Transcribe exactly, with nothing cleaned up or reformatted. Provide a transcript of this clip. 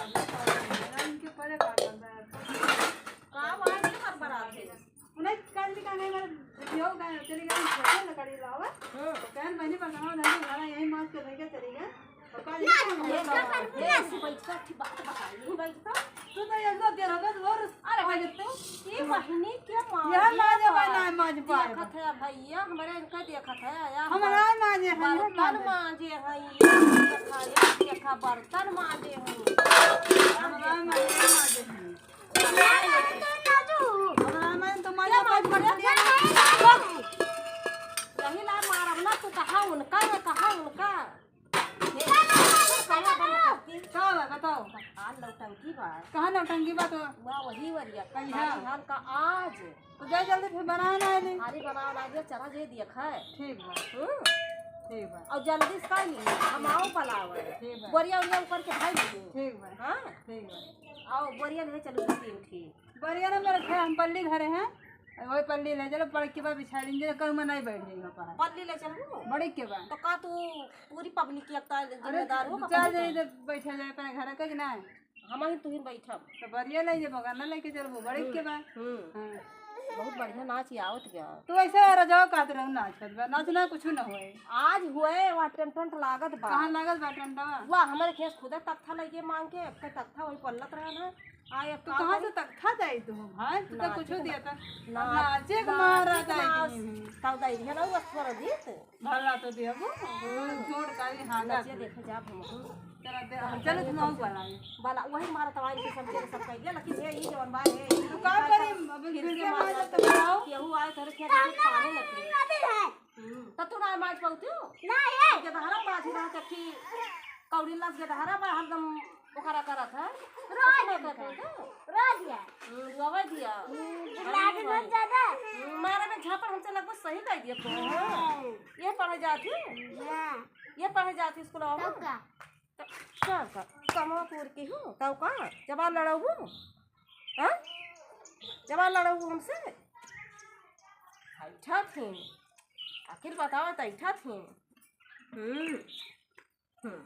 इनके परे काटल बा। का भाई, ये हर बरात है। उन्हें काल भी कहने वाला वीडियो का चली गई, छोटे लकड़ी लावा। हाँ। तो कहन बहनी पर गाँव नहीं, हमारा यही मास के लेके चली गए। तो काल ना, ये ये क्या कर, ये ऐसी बैठ कर अच्छी बात बताई, नहीं बैठ कर। तू तो ये दो तेरा बस और अरे आ भाई, जा तू। ये बहिनी क्या माँ यह है? माजे बा, ना माजे बा। देखत है भैया, हमारे इनका देखत है, या हमारा माजे है, बर्तन माजे। माजे है, ये देखा, ये देखा, बर्तन माजे है। हमारा माजे, माजे है। हमारा माजे तो माजे क्या बा, मार पड़े? यही ला मारब ना, तू कहाँ उनका है, कहाँ उनका? का बा, बताओ। आ नौटंकी बा। कहाँ नौटंकी बा तो? वाह, वही वरिया। कहिया? काली हाल का आज। तो जा जल्दी फिर बनाए ना आइली। अरे बनाओ ना, ये चला जे दिया खाए। ठीक बा। हम्म। ठीक बा। और जल्दी से खाई ली, हम आओ पलाव है। ठीक बा। बोरिया उरिया ऊपर के खाई ली। ठीक बा। हाँ? ठीक बा। आओ बोरिया ले चलो दो तीन ठीक। बोरिया ना मेरे ख्याल हम पल्ली धरे हैं। वही पल्ली ले चलो, बड़की बा बिछा लीजिए, कहूँ में नहीं बैठ जाइए वहाँ पर। पल्ली ले चलबू? बड़की बा। तो का तू पूरी पब्लिक की एकता अरे, जिम्मेदार हो, दो का चार पब्लिक जने है? इधर बैठा जाए अपने घर के कि नहीं? हम ही तू ही बैठब। तो बरिया ले जे बगाना लेके चलबू, बड़की बा। हम्म। हाँ। बहुत बढ़िया नाच ही आवत गया। तू ऐसे रजाओ कात रहू नाच करत बा, नाच ना कुछ न होए। आज हुए वह टेंट टेंट लागत बा। कहाँ लागत बा टेंटवा? वाह, हमारे खेस खुदे तख्ता लइके मांग के, एक तख्ता वही पल्लत रहा ना। आ, एक तू काम कहाँ करी। से तख्ता जाई तू भाई? तू तो नाचे कुछ के दिया था। ना-, नाचे के नाचे मारा के जाई नाच। तू। तब जाई है ना वो स्वर जीत। भला तो दिया वो। हम्म। जोड़ का भी हाँ नचिया जाती। देखे जाब हम। चला दे, हम चलो तुम आओ भला। भला, वही मारा तवाई के सब के सब कह दिया, लेकिन हे, ई जवन बा, हे, ई तू का करी? अब फिर फिर से के मारा मारा तो तब आओ। केहू आए तोरे खेत में पानी न पिए। हम्म, त तू ना माज पाऊ तू? ना, ये। गेदहरा बाजी रहा चक्की, कौड़ी लस गेदहरा बा, हरदम ओकरा करत है। रोज ना करत है तू? रोज ये। हम्म, रोवे दिया। हम्म, अरे लाड भाई। बहुत ज्यादा। हम्म, मारे में झापड़ हमसे लगभग सही कह दिया तू। हाँ। ये पढ़े जाती? हाँ। ये पढ़े जाती स्कूल में? तब का? त-, का, का? कमवा पूर की हो? तब का? जबान लड़ाऊ हो? हाँ? जबान लड़ाऊ हमसे? बैठा थी। आखिर बताओ, बैठा थी। हम्म, हम्म।